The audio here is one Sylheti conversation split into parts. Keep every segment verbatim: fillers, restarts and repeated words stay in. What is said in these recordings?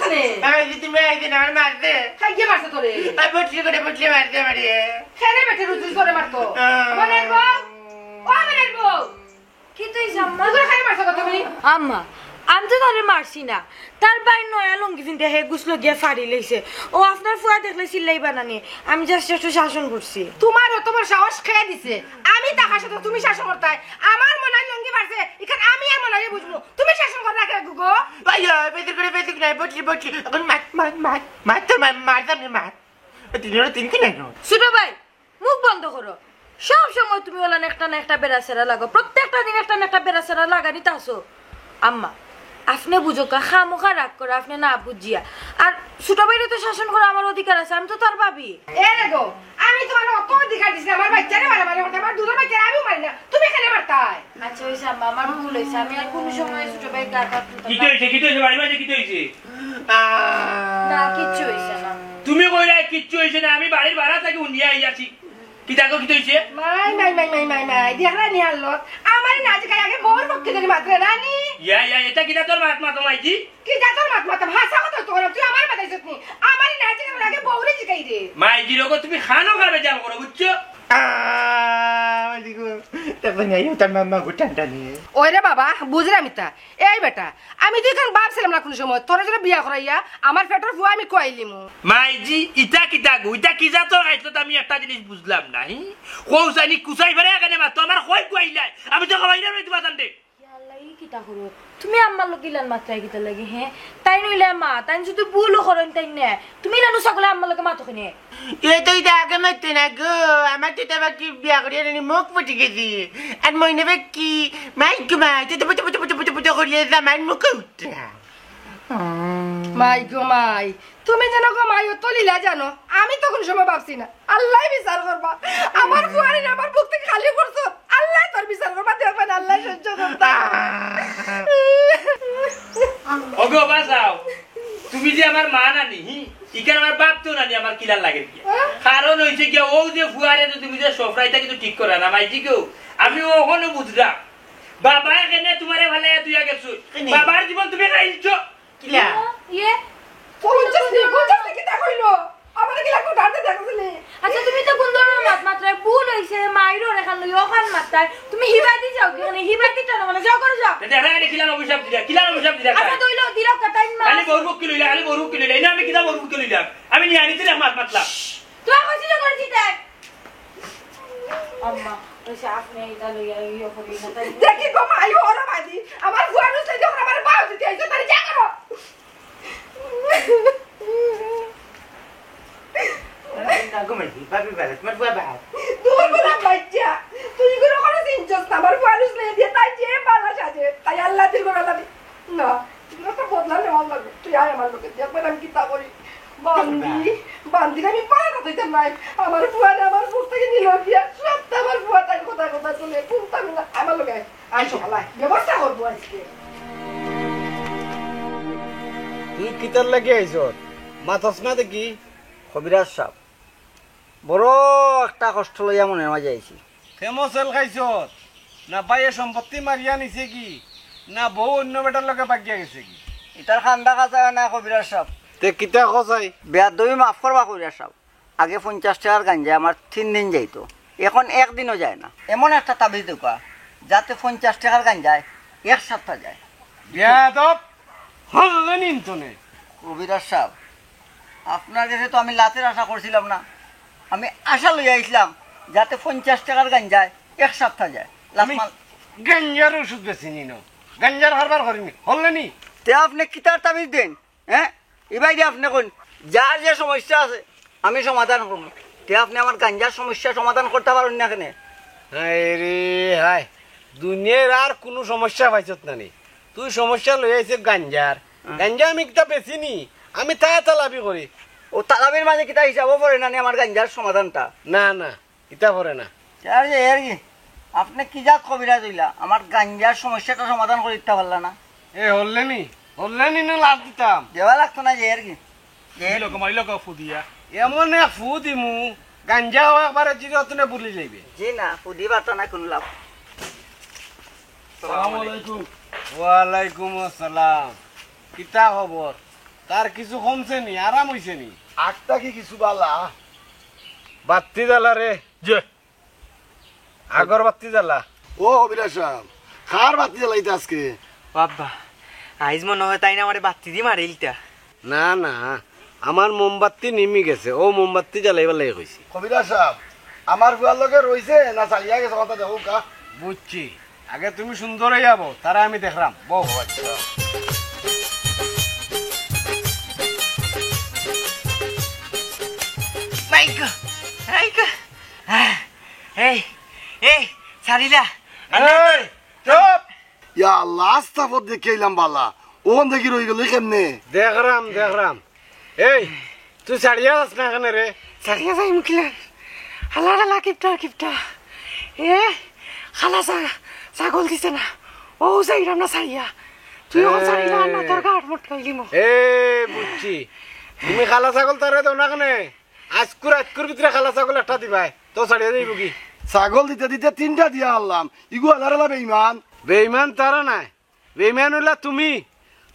বাবা, এই যে তুমি একদিন আমার মারতে। খাইয়ে মারছে তোরে। আর বটলি করে বটলি মারতে পারে। খেলে বেটে রুচি করে মারতো। আহ। মনের বউ, ও মনের বউ। কিতা অইছে আম্মা? তুই খাইয়ে মারছো কত তুমি? আম্মা, আমি তো তারে মারছি না। তার ভাইর নয়া লুঙ্গি পিন্দে হে গুছলো গিয়া ফাড়ি লইছে। ও আপনার ফুয়া দেখলে চিল্লাইবা না নি? আমি just একটু শাসন করছি। তোমার অত বড় সাহস কে দিছে? আমি থাকার সাথে তুমি শাসন করতায়? আমার মনাই লুঙ্গি ফাড়ছে, ইখান আমি আর মনাইয়ে বুঝমু। তুমি শাসন কর রাখে গুগো। ভাই, বেদিক করে বেদিক নাই, বটলি, বটলি। এখন মার, মার, মার, মার তো মার, মার দাম নে, মার। তিন তিন কিনে। ছোট ভাই, মুখ বন্ধ করো। সব সময় তুমি অলান একটা না একটা বেড়াছেড়া লাগাও, প্রত্যেকটা দিন একটা না একটা বেড়াছেড়া লাগানিত আছো। আম্মা, আপনে বুঝউক্কা, খামোখা রাগ করো, আপনে না বুঝিয়া। আর ছোট ভাইরে তো শাসন করার আমার অধিকার আছে, আমি তো তার ভাবি। এ রে গো, আমি তোমার অত অধিকার দিছি না, আমার বাইচ্চারে মারামারি করতে, আমার দুধর বাইচ্চারে আমিও মারি না, তুমি কেনে মারতায়? আচ্ছা, অইছে আম্মা, আমার ভুল অইছে, আমি আর কুনু সময় ছোট ভাইর গায়ে হাত তুলতাম না। কিতা অইছে? কিতা অইছে? বাড়ির মাঝে কিতা অইছে? না, কিচ্ছু অইছে না। তুমি কইরায় কিচ্ছু অইছে না, আমি বাড়ির বারা থাকি হুনিয়া আইয়াছি। কিতা গো, কিতা অইছে? মাই, মাই, মাই, মাই, মাই, মাই, দেখরায় নি হালত। আমারে না জিকাইয়া আগে বউর পক্ষে ধরি মাতরে না নি? ইয়া, ইয়া, ইটা কিতা তোর মাত মাতো মাইজি? কিতা তোর মাত মাতো? হাছা কথা তো কইরাম, তুই আমারে মাতাইছত নি? আমারে না জিকাইয়া আগে বউরে জিকাইরে। মাইজি রে গো, তুমি খানো খাবে জাল করো, বুঝছো? আহ, মাইজি গো, তখন এই তার মাম্মা গো টান টানি। ওই রে বাবা, বুঝরাম ইতা। এই বেটা, আমি তো ইখান ভাবছিলাম না কুনু সময়, তোরে যেন বিয়া করাইয়া আমার পেটর ফুয়া আমি খুয়াইলিমু। মাইজি, ইটা কিতা গো? ইটা কি জাতর খাইছো? তো আমি একটা জিনিস বুঝলাম না, হি? কও চাইনি কুচাই ফেরে এখানে মাতো, আমার কই খুয়াইলাই? আমি তো খাওয়াই না তোমার তান্ডে। ইয়া আল্লাহ, ই কিতা করো? তুমি আম্মার লগে ইলান মাতরায় কিতা লাগি, হে? তাইন অইলা মা, তাইন যদি ভুলও করইন তাইন নে। তুমি ইলান উসা করলে আম্মার লগে মাতো কেনে? এ তো ইটা আগে মারতে না গো, আমার তো এটা বাকি বিয়া করিয়া আনি মুখ ফুটি গেছি। আর মইনে বাকি, মাই গো মাই, তো পুতো পুতো পুতো পুতো পুতো করিয়া জামাইর মুখে উঠরা। মাই গো মাই, তুমি যেন গো মাই অত লীলা জানো, আমি তো কুনু সময় ভাবছি না। আল্লায় বিচার করবা। আমার ফুয়ারে আমার বুক থাকি খালি করছো, আল্লায় তোর বিচার করবা, দেখবেন আল্লায় সহ্য করবা। ওগো বাঁচাও, তুমি যে আমার মা নানি, হি? ইখান আমার বাপ তো নানি, আমার কিলার লাগে গিয়া। কারণ অইছে গিয়া, ও যে ফুয়ারে তো তুমি যে সফরাইতা কিন্তু ঠিক করা না, মাইজি গো। আমি অখনো বুঝরাম। বাবা এখানে তোমারে ফালাইয়া তুইয়া গেছো। কেনে? বাবার জীবন তুমি খাইছো। কিলা? ইয়ে। পঞ্চাশ নি, পঞ্চাশ নি কিতা কইলো? আমারে কিলা কোন ডাকতে দেখছিলি? আচ্ছা, তুমি তো কুন ধরনের মাত মাতরায়? ভুল অইছে, মাইরো রেখান লই, অখান মাতরায়। তুমি হিবাদি যাও কি? মানে হিবাদি টানো, মানে যাও করে যাও। এটা এরা এনে কিলা অভিশাপ দিলা? কিলা অভিশাপ দিলা? আচ্ছা, দইলো, দিলাও কাটাইন মা। খালি বউর বুক কি লইলা? খালি বউর বুক কি লইলা? এই না আমি কিতা বউর বুক কি লইলাম? আমি নিয়ে আনিতে এক মাত মাতলাম। তুই কইছিস যখন জিতে। আম্মা, ওই যে আপনি এটা লইয়া ইয়ে করি না, তাই দেখি গো মাই, ওরা বাদি, আমার ফুয়ার উসলে যখন আমার বাউ দিতে আইছো, তাহলে যা করো। না গো মাই, ভাবি বালা, তোমার ফুয়া বালা। তুই বলা বাচ্চা, তুই করে করে চিনছস না, আমার ফুয়ার উসলে দিয়ে তাই যে বালা সাজে, তাই আল্লাহ দিল বালা দি। না, তুই একটা বদলা নেওয়া লাগবে, তুই আয় আমার লগে, দেখবেন আমি কিতা করি। বান্দি, বান্দিরে আমি পারা না দিতাম নাই। আমার ফুয়ারে আমার বুক থাকি নিল গিয়া, সবটা আমার ফুয়া তাই কথা কথা শুনে, কুনটা আমি না, আমার লগে আয়। আয় সকাল আয়, ব্যবস্থা করবো আজকে। তুই কিতার লাগি আইছত? মাতস না দেখি। কবিরাজ সাব, বড় একটা কষ্ট লইয়া মনের মাঝে আইছি। কেমন সেল খাইছত? না ভাইয়ে সম্পত্তি মারিয়া নিছে কি? না বউ অন্য বেটার লগে বাগিয়া গেছে কি? ইতার কান্দা কাছা না কবিরাজ সাব। তে কিতা কছাই? বেয়াদবি মাফ করবা কবিরাজ সাব। আগে পঞ্চাশ টেকার গাঞ্জায় আমার তিন দিন যাইতো, এখন একদিনও যায় না। এমন একটা তাবিজ দেউক্কা যাতে পঞ্চাশ টেকার গাঞ্জায় এক সপ্তাহ যায়। বেয়াদব, হল্লে নিন্তনে। কবিরাজ সাব, আপনার গেছে তো আমি লাতের আশা করছিলাম না, আমি আশা লইয়া আইছলাম যাতে পঞ্চাশ টেকার গাঞ্জায় এক সপ্তাহ যায়। লাত আমি মাল- গাঞ্জার ওষুধ বেশি নিন, গাঞ্জার হারবার করিনি, হল্লে নি? তে আপনে কিতার তাবিজ দেন? হ্যাঁ, ইবাইদি আপনে কইন, যার যে সমস্যা আছে, আমি সমাধান করমু। তে আপনে আমার গাঞ্জার সমস্যা সমাধান করতা পারইন না কেনে? হায় রে হায়, দুনিয়ার আর কুনু সমস্যা পাইছত না নি? তুই সমস্যা লই আইছে গাঞ্জার। হুম। গাঞ্জা আমি কিতা বেচি নি? আমি তা তালাবি করি। ও তালাবির মাঝে কিতা হিসাবও পড়ে না নি আমার গাঞ্জার সমাধানটা? না, না। ইতা পড়ে না। আর যে এর কি? আপনে কি জাত কবিরাজ অইলা? আমার গাঞ্জার সমস্যাটা সমাধান করি দিতা পারলা না। এ, হল্লে নি? হল্লে নি না লাত দিতাম? দেওয়া লাগতো না যে এর কি? যে এর কি? মারিল গো, মারিল গো, ফু দিয়া। এমন এক ফু দিমু, গাঞ্জা হওয়া একবারে জিরো তুনে বুলি যাইবে। জি না, ফু দিবার তো না কোনো লাভ। সালামু আলাইকুম। ওয়ালাইকুম আসসালাম। কিতা খবর? আর কিছু কমছে নি, আরাম অইছে নি? আগ থাকি কিছু বালা? বাত্তি জ্বালা রে। যে আগর বাত্তি জ্বালা। ও কবিরাজ সাব, কার বাত্তি জ্বালাইতা আজকে? বাবা, আইজ মনে অয় তাইন আমারে বাত্তি দি মারিলিতা। না, না, আমার মোমবাত্তি নিমি গেছে, অউ মোমবাত্তি জ্বালাইবার লাগি কইছি। কবিরাজ সাব, আমার ফুয়ার লগে রইছে না ছাড়িয়া গেছে, কথা দেখউক্কা। বুঝছি, আগে তুমি সুন্দর অইয়া বও, তারে আমি দেখরাম। বও। আচ্ছা। মাইগো, মাইগো। আহ, এই, এই, ছাড়িলা। এই, চুপ। ইয়া আল্লাহ, আস্তা পথ দেখিয়া আইলাম বালা, অখন দেখি রই গেল কেমনে? দেখরাম, দেখরাম। এই, তুই ছাড়িয়া যাস না কেনে রে? ছাড়িয়া যাইমু কিলা? হালা হালা কিপটা কিপটা। এ, খালা ছা-, ছাগল দিছে না। অউ যাইরাম না ছাড়িয়া। তুই অখন ছাড়িলা না, তোর গাট মটকাই দিমু। এ, বুঝছি। তুমি খালা ছাগল তারে দেও না কেনে? আইজকুর, আইজকুর ভিতরে খালা ছাগল একটা দিবায়, তো ছাড়িয়া যাইবো কি? ছাগল দিতে দিতে তিনটা দিয়া হারলাম, ইগু আলার আলা বেইমান। বেইমান তারা নায়, বেইমান অইলা তুমি।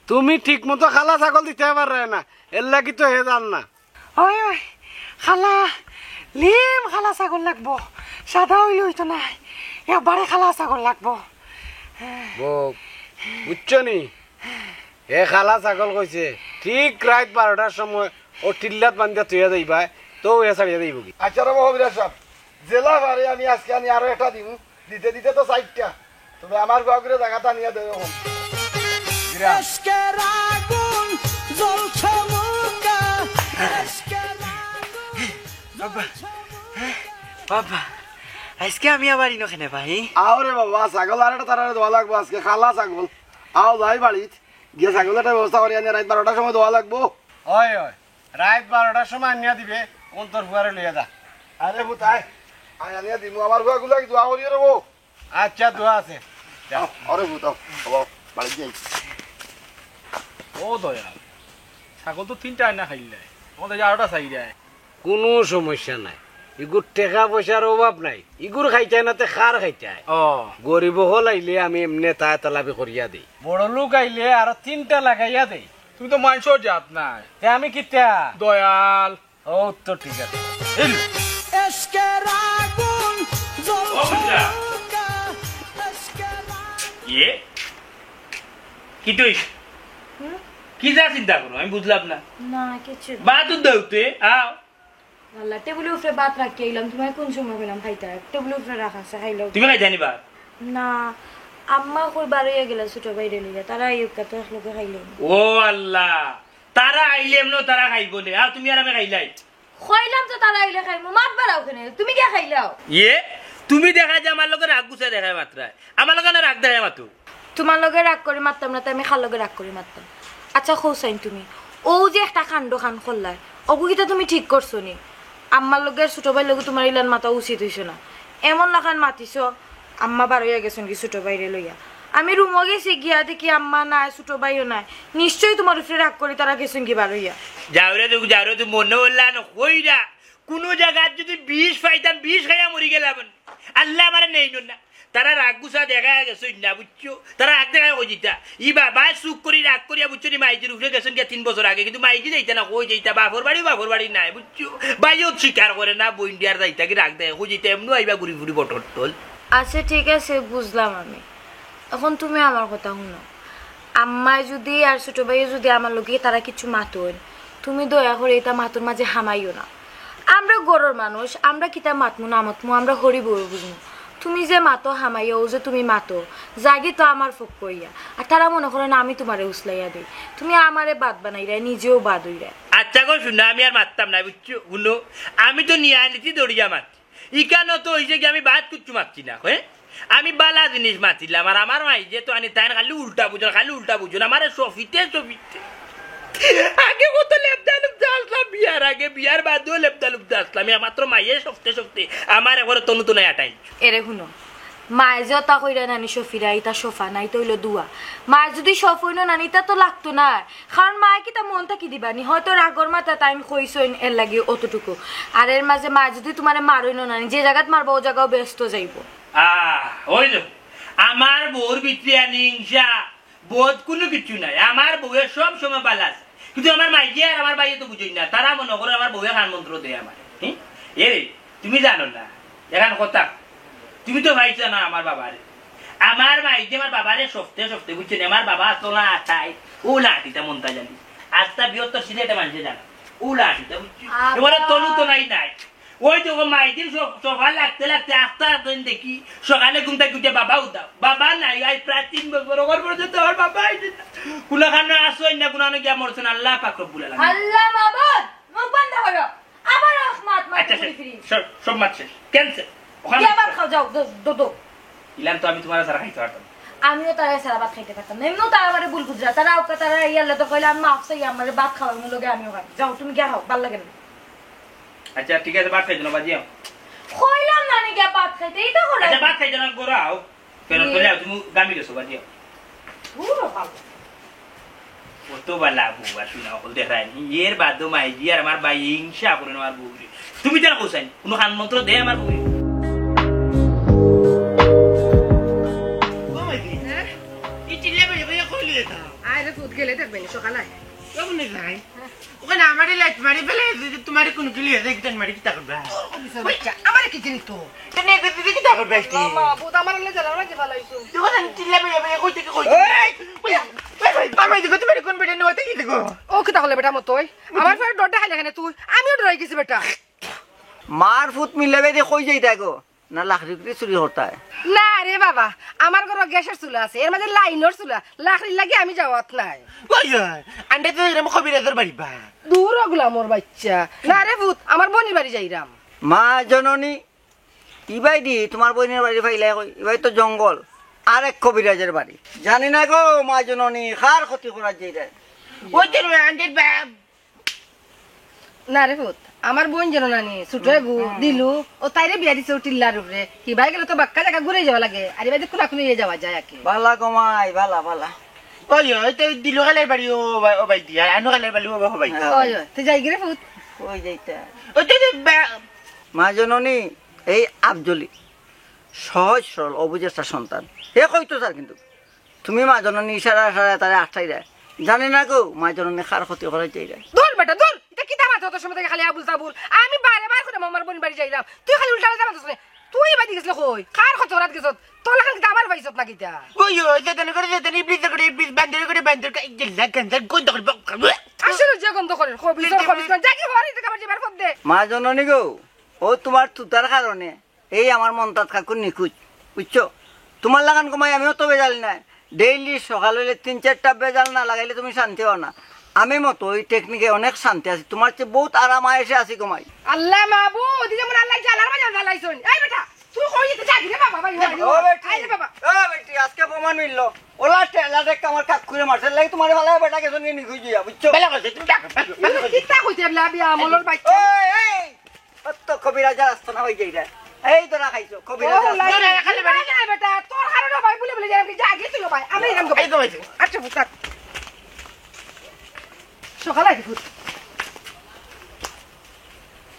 তুমি ঠিক মতো খালা ছাগল দিতে পাররায় না, এরলাগি তো হে যার না। ওই, ওই, খালা, লিম খালা ছাগল লাগবো, সাদা অইলে অইতো নায়, একবারে খালা ছাগল লাগবো। বউ, বুঝছো নি? হে খালা ছাগল কইছে, ঠিক রাইত বারোটার সময় অউ টিল্লাত বান্ধিয়া থইয়া যাইবায়, তো হে ছাড়িয়া যাইবো কি? আচ্ছা রে কবিরাজ সাব, যেলা পারে আমি আইজকে আনি আরো একটা দিমু, দিতে দিতে তো চাইরটা, তবে আমার ফুয়াগুরে জাগাত আনিয়া দেও অখন। এশকের আগুন জ্বলছে মুখে, এশকের আগুন বাবা, বাবা, আইজকে আমি আবার ইনো কেনে ভাই? আও রে বাবা, ছাগল আর একটা তারারে দেওয়া লাগবো আইজকে, খালা ছাগল। আও যাই বাড়িত, গিয়া ছাগল একটা ব্যবস্থা করি আনি, রাইত বারোটার সময় দেওয়া লাগবো। অয়, অয়, রাইত বারোটার সময় আনিয়া দিবে, অখন তোর ফুয়ারে লইয়া যা। আরে পুত, আয়, আয় আনিয়া দিমু, আমার ফুয়াগুলা কি দোয়া করিও রে বউ। আচ্ছা, দোয়া আছে। যা। আও, আরে পুত, আও, বাবা, বাড়িত যাই। ও দয়াল, ছাগল তো তিনটা আইনা খাইলে, অখন তো আরোটা চাইরায়। কুনু সমস্যা নাই, ইগুর টেকা পয়সার অভাব নাই, ইগুর খাইতায় না তে কার খাইতায়? ও। গরিব অকল আইলে আমি এমনে তায় তালাবি করিয়া দেই। বড় লোক আইলে আরো তিনটা লাগাইয়া দেই। তুমি তো মানষর জাত নায়। তে আমি কিতা? দয়াল। ও তো ঠিক আছে। এই লো। এশকের আগুন জ্বলছে ও বুঝলা। মুখে, এশকের আগুন। ইয়ে? কি তুই? হুম? কি যা চিন্তা করো? আমি বুঝলাম না। না, কিচ্ছু না। বাদ দেও তে, আও। আল্লাহ, টেবিলর উপরে ভাত রাখিয়া আইলাম, তুমারে কুন সময় কইলাম খাইতায়? টেবিলর উপরে রাখা আছে, খাইলাও। তুমি খাইতায় নি ভাত? না, আম্মা কই বারইয়া গেলা ছোট ভাইরে লইয়া, তারা আইউক্কা তো একলগে খাইলাম। ও আল্লাহ, তারা আইলে এমনেও তারা খাইবো নে, আর তুমি আর আমি খাইলাই? কইলাম তো তারা আইলে খাইমু, মাত বাড়াও কেনে? তুমি গিয়া খাইলাও। ইয়ে, তুমি দেখা যায় আমার লগে রাগ গুছা দেখায় মাতরায়, আমার লগে না রাগ দেখায় মাতো। তুমার লগে রাগ করি মাততাম না, তে আমি কার লগে রাগ করি মাততাম? আচ্ছা, কও চাইন তুমি, অউ যে একটা কাণ্ড খান করলায়, অগু কিতা তুমি ঠিক করছো নি? আম্মার লগে আর ছোট ভাইর লগে তুমার ইলান মাতা উচিত অইছে না। এমন লাখান মাতিছো, আম্মা বারইয়া গেছইন গি ছোট ভাইরে লইয়া। আমি রুমো গেছি, গিয়া দেখি আম্মা নাই, ছোট ভাইও নাই। নিশ্চয়ই তুমার উপরে রাগ করি তারা গেছইন গি বারইয়া। যাও রে তুই, যাও রে তুই, মনে অইলা না কইরা। কুনু জাগাত যুদি বিষ পাইতাম, বিষ খাইয়া মরি গেলাম। আল্লায় আমারে নেইন না। তারা রাগ গুছা দেখায় গেছইন না, বুঝছো? তারা রাগ দেখায় কই যিতা। ই বাবায় চুপ করি রাগ করিয়া, বুঝছো নি, মাইজির উপরে গেছইন গিয়া তিন বছর আগে, কিন্তু মাইজি যাইতা না, কই যাইতা, বাপর বাড়িও বাপর বাড়ি নায়, বুঝছো? বাইও স্বীকার করে না, বইন দিয়ার যাইতা কি রাগ দেখায় কই যিতা, এমনেও আইবা ঘুরি ফুরি বটর তল। আচ্ছা, ঠিক আছে, বুঝলাম আমি। অখন তুমি আমার কথা হুনো। আম্মায় যুদি আর ছোট ভাইয়ে যুদি আমার লগে তারা কিচ্ছু মাতইন, তুমি দয়া করি ইতা মাতর মাঝে হামাইও না। আমরা ঘরর মানুষ, আমরা কিতা মাতমু না মাতমু, আমরা হরি বউয়ে বুঝমু। তুমি যে মাতো হামাইয়া, অউ যে তুমি মাতো, যাগি তো আমার পক্ষ অইয়া। আর তারা মনে করইন আমি তুমারে উছলাইয়া দেই। তুমি আমারে বাদ বানাইরায়, নিজেও বাদ অইরায়। আচ্ছা গো, হুনো, আমি আর মাততাম না, বুঝছো? হুনো, আমি তো নিয়া নীতি দরিয়া মাত। ইখানো তো অইছে কি, আমি বাদ কিচ্ছু মাতছি না, হে? আমি বালা জিনিস মাতিলাম, আর আমার মাইজে তো আনি তাইন খালি উল্টা বুঝইন, খালি উল্টা বুঝইন, আমারে সফিতে, সফিতে। আগে কত লেবদা লুবদা আছলাম বিয়ার আগে, বিয়ার বাদেও লেবদা লুবদা আছলাম, একমাত্র মাইয়ে সফতে সফতে আমার একবারে তনু তনাই আটাইল। এরে হুনো, মাইজে অতা কইরা নানি সফিরা, ইতা সফা না, ইতা অইলো দুয়া। মাইজে যুদি সফইন নানি, ইতা তো লাগতো না। কারণ মায়ে কিতা মন থাকি দিবা নি? হয়তো রাগর মাথাত তাইন কইছইন, এরলাগি অতটুকু। আর এর মাঝে মায়ে যুদি তুমারে মারইন নানি, যে জাগাত মারবা অউ জাগাও বেহেস্ত যাইবো। আহ, অইলো। আমার বউর ভিতরে আনি হিংসা, বোধ কুনু কিচ্ছু নাই। আমার বউয়ে সব সময় বালা চায়। কিন্তু আমার মাইজি আর আমার ভাইয়ে তো বুঝইন না, তারা মনো করে আমার বউয়ে কান মন্ত্র দেয় আমার। হুম? এ রে, তুমি জানো না, এখান কথা, তুমি তো পাইছো না আমার বাবারে। আমার মাইজি আমার বাবারে সপ্তাহে সপ্তাহে, বুঝছো নি? আমার বাবা তো না আটাই, ও লাঠিটা মন্তা জানি। আস্তা বৃহত্তর সিলেটে মানুষে জানা, ও লাঠিটা, বুঝছো? আব্বা। এবারে তনু তো নাই নাই। ওই তো গো মাইজির সক-, সকাল লাগতে লাগতে আস্তা দিন দেখি, সকালে ঘুম থাকি উঠে বাবা উদাও। বাবা নাই, আজ প্রায় তিন বছর ওখান পর্যন্ত আমার বাবা আইছে না। কুলাখানো আসো না, কুলানো গিয়া মরছেন আল্লাহ পাক রব্বুল আলামিন। আল্লাহ মাবুদ, মুখ বন্ধ করো। আবার আখ মাত মাত আচ্ছা, ঘুরি শেষ। ফিরি। সব, সব মাত শেষ। ক্যান্সেল। ওখানে গিয়া ভাত খাও, যাও, দো, দো, দো। ইলান তো আমি তোমার ছাড়া খাইতে পারতাম না। আমিও তারা ছাড়া ভাত খাইতে পারতাম না। এমনিও তারা আমারে ভুল বুঝরা। তারা ওকে তারা ইয়াল্লা তো কইলে আমি মাফ চাই, আমারে ভাত খাওয়ার লগে আমিও খাই। যাও, তুমি গিয়া খাও, ভালা লাগে না। আচ্ছা, ঠিক আছে, ভাত খাইতে না, বাজিও। কইলাম না নি গিয়া ভাত খাইতে, এই তো করো। আচ্ছা, ভাত খাইতে না, গোড়াও। কেন হুম। কইলে তুমি গামি গেছো, বাজিও। পুরো ভালো। কত বালা বউ, আর শুনা, হকল দেখায় নি। এর বাদও মাইজি আর আমার ভাই হিংসা করে আমার বউরে। তুমি তো না কইছাই, কোনো কান মন্ত্র দেয় আমার বউরে। ও মাইজি, হ্যাঁ? এই চিল্লা বেড়ে বেড়ে কইলি এটা। আয় রে, ফুট গেলে দেখবে নি, সকালে আয়। কেমন যাই? ওখানে আমারে লাইট মারি ফেলে, যদি তোমারে কোনো গিলি হয়ে যায়, মারি কিতা করবা? ওই, আমারে কি চিনি তো? তুমি এগুলো দিদি কিতা করবা আজকে? মাবুদ, আমার এলে জ্বালা লাগে ফালাইছো। তুই ওখানে চিল্লা বেড়ে বেড়ে কই থেকে কই? এই! ওই, ওই, ওই, ওই, দেখো, তোমার কোন বেটা নেওয়াতে কি দেখো? ও কিতা করলে বেটা মতই? আমার ফের ডরটা খাইলে কেনে তুই? আমিও ডরাই গেছি বেটা। মার ফুত মিলাবে দে কই যাইতা গো? না লাকড়ি উকড়ি চুরি করতায়? না রে বাবা, আমার ঘরো গ্যাসের চুলা আছে, এর মাঝে লাইনর চুলা, লাকড়ির লাগি আমি যাওয়াত নাই। ওই, ওই, আন্ডে তো এরম কবিরাজর বাড়ি বা। দূর ওগুলা মোর বাচ্চা। না রে ফুত, আমার বইনর বাড়ি যাইরাম। মা জননী, ইবাইদি তোমার বইনর বাড়ি পাইলায় কই? ইবাই তো জঙ্গল, আর এক কবিরাজর বাড়ি। জানি না গো মা জননী, কার ক্ষতি করার যাইরায়। ওই তো আন্ডের বাপ। না রে ফুত, আমার বইন যেন নানি, ছোট এবু, হুম। দিলু, ও তাইরে বিয়া দিছে ও টিল্লার উপরে। হিবায় গেলে তো বাক্কা জাগা ঘুরে যাওয়া লাগে, আর ইবায় তো কোনাকুনি হয়ে যাওয়া যায় আর কি। বালা কমাই, বালা, বালা। ওই, ওই তো দিলু খালার বাড়ি, ও বা-, ও বাই দিয়া, আনু খালার বাড়ি, ও বা-, ও বাই। হ্যাঁ। ওই, ওই, তুই যাই গিরে ফুত। ওই যাইতা। ওই তো, তো বা-, মা জননী, এই আফজলি, সহজ সরল, অবুঝের একটা সন্তান। হে কইতো স্যার কিন্তু। তুমি মা জননী ইশারা ইশারা তারে আটকাইরায়। জানি না গো, মা জননী কার ক্ষতি করার যাইরায়। দূর বেটা, দূর। ইটা কিতা মাত অত সময় থাকি খালি আবুল তাবুল? আমি বারে বার করে আমার বইনর বাড়ি যাইরাম। তুই খালি উল্টা পাল্টা মাতস নে। তুই বাড়ি গেছলে কই? কার ক্ষতি করাত গেছত? তোর লাখান কিতা আমার পাইছত না কিতা? ওই, ওই, যেতানি করে যেতানি, ইবলিস করে ইবলিস, বান্দর করে বান্দর, এই যে লাগান, লাগান, গন্ধ করে বক, বক। আসলে যে গন্ধ করে, কবি তোর কবি তোর, জাগি হওয়ার ইতে কাবার যাবার পথ দে। মা জননী গো, ও তোমার তুতার কারণে এই আমার মন্তাজ কাকু নিখোঁজ, বুঝছো? তোমার লাখান কমাই আমিও তো বেজাল নাই। ডেইলি সকাল হইলে তিন চারটা বেজাল না লাগাইলে তুমি শান্তি হও না। আমি মতো ওই টেকনিকে অনেক শান্তি আছি, তোমার চেয়ে বহুত আরাম আয়েশে আছি কমাই। আল্লাহ মাবুদ, এই যেমন আল্লাহ জালার বাজার জ্বালাইছইন। এই বেটা, তুই কই যেতে যাবি রে বাবা, ভাই, ভাই, ও বেটি, আই রে বাবা। ও বেটি, আজকে প্রমাণ মিললো। ওলা ঠেলা দেখ আমার কাকুরে মারছে, লাগি তোমার ভালো বেটা গেছো নিয়ে নিখোঁজ হইয়া, বুঝছো? বেলা করছে, তুমি ডাকো, বেলা করছে। কিতা কইতে বলে আবি আমলর বাইচ্চা? এই, এই, অত কবিরাজের আস্তানা হয়ে যাই রে। এই তোরা খাইছো, কবিরাজের ও, আস্তানা। লাই-, তোরা খালি বাড়ি। না, না, বেটা, তোর কারণে ভাই বলে বলে যাই, আমি যা আগে তুই ভাই, আমি এরকম এই তো ভাই। আচ্ছা, বুঝা। সকালে আগে ফুট।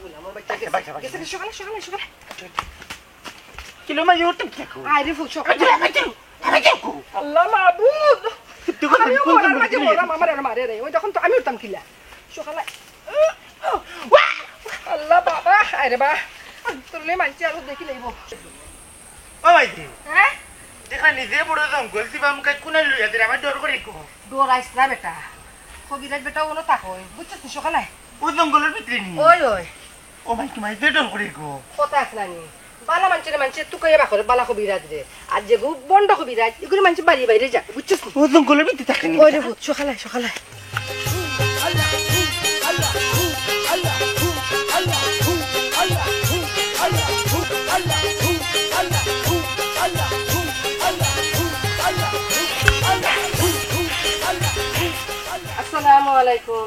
বলে, আমার বাচ্চা গেছে। বাচ্চা, বাচ্চা। গেছে, সকালে, সকালে, সকালে। কিলো মা, ইউটিউব দেখো। আরে ফুট, সকালে। আচ্ছা, আচ্ছা, আচ্ছা, আচ্ছা। আল্লাহ মাবুদ। তুই কোন, আমি কোন, কোন, মরার মাঝে কোন, মরলাম, আমার আর মারে রে। ওই তখন তো আমি উঠতাম কিলা। সকালে। আল্লাহ বাবা, আরে বা। তোর লে মানছি আরো দেখি লইব। ও ভাই, হ্যাঁ? দেখা নিজে বড় জঙ্গল, দিবা মুখে কোনায় লইয়া দিলে আমার ডর করে কো। ডরাইস না বেটা। কবিরাজ বেটা ওনো থাকো, বুঝছস নি সকালে? ও জঙ্গলের ভিতরে নি? ওই, ওই। ও ভাই, তোমার যে ডর করে গো। কথা আছে না নি? বালা মানষে রে মানষে তুকাইয়া বাকরে বালা কবিরাজ রে। আর যেগু বন্ড কবিরাজ, এগুলি মানষে বাড়ি বাইরে যায়, বুঝছস নি? ও জঙ্গলের ভিতরে থাকে নি? ওই রে, বুঝ, সকালে, সকালে। আসসালামু আলাইকুম।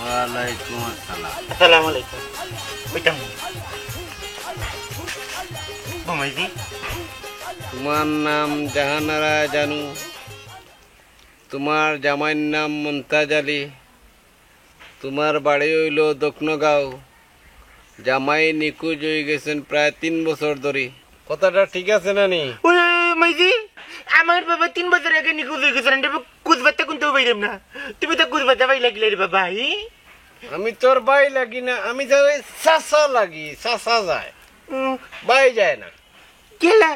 ওয়ালাইকুম আসসালাম। আসসালামু আলাইকুম। ওইটা ঘুমাইছি। তোমার নাম জাহানারা জানু, তোমার জামাইর নাম মন্তাজ আলী, তোমার বাড়ি হইল দক্ষিণগাঁও, জামাই নিখোঁজ হয়ে গেছেন প্রায় তিন বছর ধরে। কথাটা ঠিক আছে না নি? ওই, ওই, ওই, মাইজি, আমার বাবা তিন বছর আগে নিখোঁজ অই গেছে, আমি কুজবাতা কুনতাউ পাইরাম না। তুমি তো কুজবাতা পাইলা কিলা রে বাবা, ই? আমি তোর ভাই লাগি না, আমি তোর চাচা লাগি, চাচা যায়। উম। ভাই যায় না। কিলা?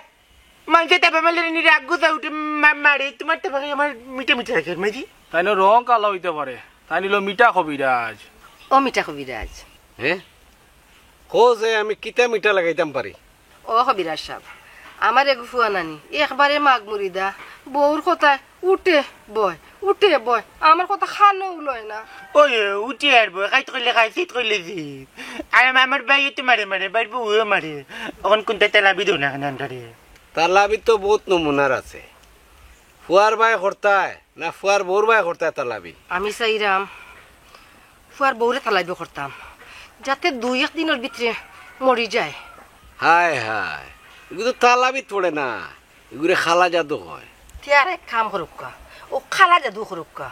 মানষে তাবা মারলে নি রাগ গুছা উঠে মা-, মারে, তুমার তাবা খাই আমার মিঠা মিঠা লাগে, মাইজি। তাইন রং কালা অইতা পারে, তাইন অইলো মিঠা কবিরাজ। ও মিঠা কবিরাজ। হে? কও যে আমি কিতা মিঠা লাগাইতাম পারি? ও কবিরাজ সাব, আমার এগু ফুয়া নানি, একবারে মাগ মুরিদা, বউর কথায় উঠে বয়, উঠে বয়, আমার কথা খানোউ লয় না। ওই, উঠে আর বয়, খাইত কইলে খাই, চিত কইলে চিত। আর আম-, আমার ভাইয়ে তো মারে মারে, ভাইর বউয়েও মারে। অখন কুনটা তালাবি দেও না কেনে আন্ডারে? তালাবি তো বউত নমুনার আছে। ফুয়ার ভাই করতায়, না ফুয়ার বউর ভাই করতায় তালাবি? আমি চাইরাম, ফুয়ার বউরে তালাবি করতাম, যাতে দুই এক দিনর ভিতরে মরি যায়। হায় হায়, এগু তো তালাবিত পড়ে না, এগুরে খালা জাদু কয়। তে আর এক কাম করউক্কা, ও খালা জাদু করউক্কা,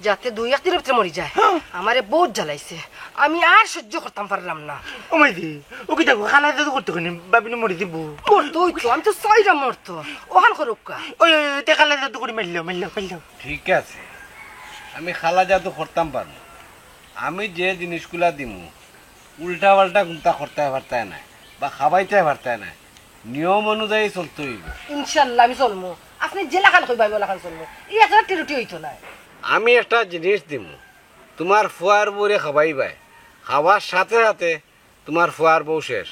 যাতে দুই এক দিনর ভিতরে মরি যায়। হ্যাঁ। আমারে বউত জ্বালাইছে, আমি আর সহ্য করতাম পাররাম না। ও মাইজি, ও কিতা কও, খালা জাদু করতো কেনে, ভাবিনু মরি যিবো। মরতো অইতো, আমি তো চাইরাম মরতো, অখান করউক্কা। ওই, ওই, ওই, তে খালা জাদু করি মারিলাও, মারিলাও, মারিলাও। ঠিক আছে, আমি খালা জাদু করতাম পারমু। আমি যে জিনিসগুলা দিমু, উল্টা পাল্টা কুনতা করতায় পারতায় নায়, বা খাবাইতায় পারতায় নায়, নিয়ম অনুযায়ী চলতে অইবো। ইনশাল্লাহ আমি চলমু, আপনে যেলাখান কইবা আমি অলাখান চলমু, ই একটা ত্রুটি অইতো নায়। আমি একটা জিনিস দিমু, তুমার ফুয়ার বউরে খাবাইবায়, খাওয়ার সাথে সাথে তুমার ফুয়ার বউ শেষ।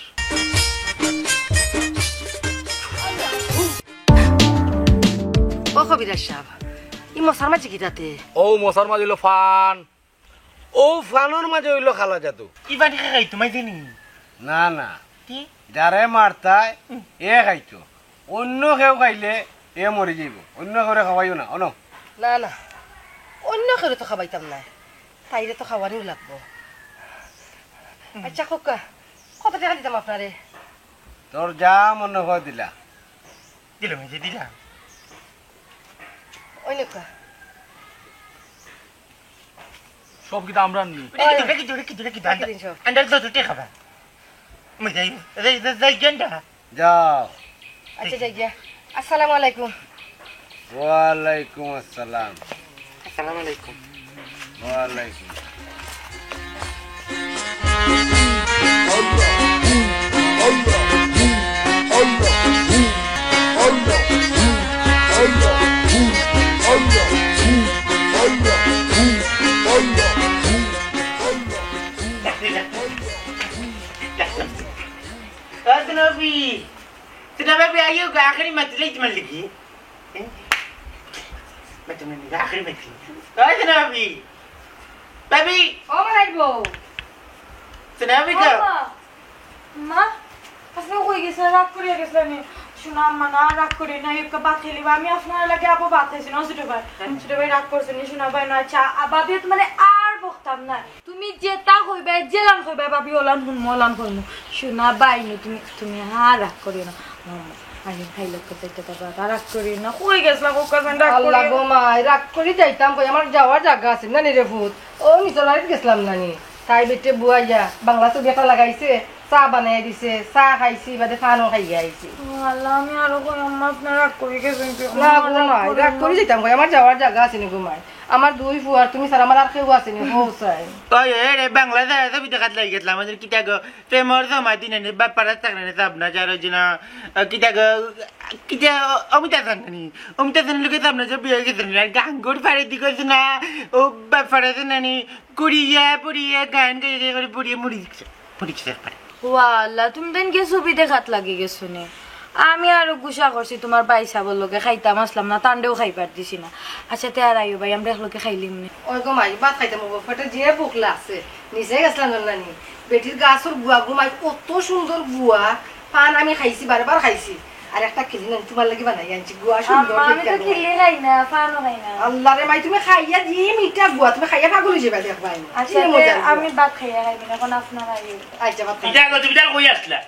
ও কবিরাজ সাব, ই মশার মাঝে কিতাতে? ও মশার মাঝে অইলো ফান। ও ফানর মাঝে অইলো খালা জাদু। ই ফান খাই তুমি জানি? না, না। কি? যারে মারতায়, হুম। এ খাইতো। অইন্য কেউ খাইলে এ মরি যাইবো। অইন্য কেউরে খাওয়াইও না, অনো। না, না। অইন্য কেউরে তো খাওয়াইতাম না। তাইরে তো খাওয়ানিউ লাগবো। হুম। আচ্ছা, খোকা, কত টেকা দিতাম আপনারে? তোর যা মনে হয় দিলা। দিলাম, এই যে দিলাম। ওই নেউক্কা। সব কিতা আমরার নি? রেখে দিও, রেখে দিও, রেখে দিও, রেখে দিও। রেখে দিন সব। আন্ডা যত টেকা বা। আমি যাই, যাই, যাই, যাই, গেন্দা। যাও। আচ্ছা, যাই গিয়া। আসসালামু আলাইকুম। ওয়ালাইকুম আসসালাম। আসসালামু আলাইকুম। ওয়ালাইকুম। ও সোনা ভাবি, সোনা ভাবি, আইও গো, আখেরি মাতিলাই তোমার লাগি। হ্যাঁ? মাতি মানে, আখেরি মাতি। ও সোনা ভাবি, ভাবি। ও মালাই বউ। সোনা ভাবি ও গো। মা। মা, আপনে কই গেছিলা? রাগ করিয়া গেছিলা নি? সোনা আম্মা না, রাগ করি না, একটা ভাত খাইলিবা। আমি আপনার লাগি আবার ভাত খাইছি না, ছোট ভাই। হ্যাঁ। ছোট ভাই রাগ করছে নি, সোনা ভাই না। আচ্ছা, আ, ভাবি তোমারে আর বকতাম না। তুমি যেতা কইবায়, যেলান কইবায়, ভাবি, ওলান হুনমু, ওলান কইমু। সোনা ভাই নু, তুমি, তুমি আর রাগ করিও না। মামা, আমি খাইলে তো চাইতে পারবা, আর রাগ করিও না। কই গেছলা, কোকা জান, রাগ আল্লাহ করিও গো না। মাই, রাগ করি যাইতাম কই, আমার যাওয়ার জাগা আছে না নি রে ফুত? ও নিচর বাড়িত গেছিলাম না নি? তাই বেটে বুয়াইয়া, বাংলা ছবি একটা লাগাইছে, চা বানাই দিছে, চা খাইছি, বাদে পানও খাইয়া আইছি। ও আল্লাহ, আমি আরো কই, আম্মা, আপনে রাগ করি গেছইন কি? না গো মাই, রাগ করি যাইতাম কই, আমার যাওয়ার জাগা আছে নি গো মাই? আমার দুই ফুয়ার, তুমি ছাড়া আমার আর কেউ আছে নি, বউ চাই। ওই, এ রে, বাংলা যায়, ছবি দেখাত লাগি গেছিলাম, আমাদের কিতা গো, প্রেমর জমা দিন এনে, বাপ পাড়া থাকলে নে, সাব না, যার ওই যে না, আহ, কিতা গো, কিতা, অ-, অমিতাভ জানানি, অমিতাভ জানানি লোকে সাব না, যে বিয়ে গেছে না, গাঙ্গুর পাড়ে দি গেছে না, ও বাপ পাড়া জানানি, কুড়িয়ে, পুড়িয়ে, গান গাইয়ে, গাইয়ে করে পুড়িয়ে মুড়ি দিচ্ছে, মুড়ি দিচ্ছে পারে। ও আল্লাহ, তুমি তাইন গিয়া ছবি দেখাত লাগি গেছো নি? আমি আরো গুসা করছি তোমার ভাই সাবর লগে, খাইতাম আসলাম না, তানরেও খাইবার দিছি না। আচ্ছা, তে আর আইও ভাই, আমরা একলগে খাইলিমু নে। ওই গো মাই, ভাত খাইতাম অইবো, পেটে যে ভুক লাগছে, নিচে গেছিলাম না নি। বেটির গাছর গুয়া গো মাই, অত সুন্দর গুয়া, পান আমি খাইছি, বারবার খাইছি। আর একটা কিলি নানি তোমার লাগি বানাই আনছি, গুয়া সুন্দর আম্মা, আমি তো কিলি খাই না, পানও খাই না। আল্লাহ রে মাই, তুমি খাইয়া যে মিঠা গুয়া, তুমি খাইয়া পাগল অই যাইবা দেখবায়। আচ্ছা, কি মজা তে গুয়া। আমি ভাত খাইয়া খাইমু না, এখন আপনারা আইও। আচ্ছা, ভাত খাই। ইটা গো, তুমি তার কই আসলা?